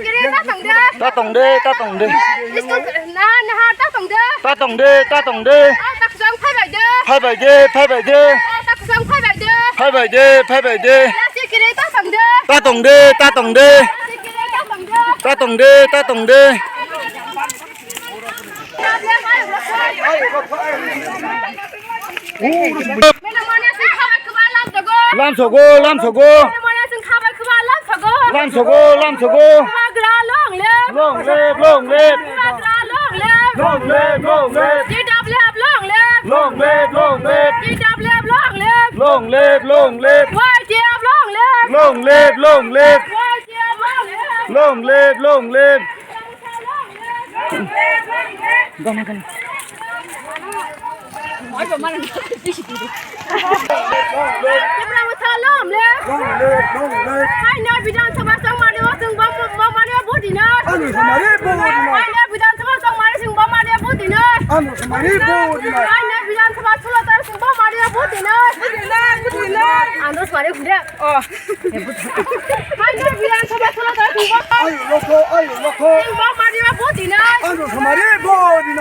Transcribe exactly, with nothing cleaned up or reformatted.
Kiri ta tong de. Ta tong de, ta tong de. School na na ta tong de. Ta tong de, ta tong de. Ah, ta kusang phai bai de. Phai bai de, phai bai de. Ah, ta kusang phai bai de. Phai bai de, phai bai de. Lasi kiri ta tong de. Ta tong de, ta tong de. Lasi kiri ta tong de. Ta tong de, ta tong de. Lamsogo, lamsogo. Lamsogo, lamsogo. Long live, long live. Long live, long live. Long live, long live. Long live, long live. Long live, long live. Long live, long live. Tipra Motha long live. Long live, long live. Haino Bidhan Sabha chongmani o chwng bo, bo mani o vote dinai. Ano samari vote dinai. Haino Bidhan Sabha chongmani chwng bo mani o vote dinai. Ano samari vote dinai. Haino Bidhan Sabha sulo tar chwng bo mani o vote dinai. Ano samari hunda. Oh. Haino Bidhan Sabha sulo tar chwng bo. Ayo loko, ayo loko. Chwng bo mani o vote dinai. Ano samari vote dinai.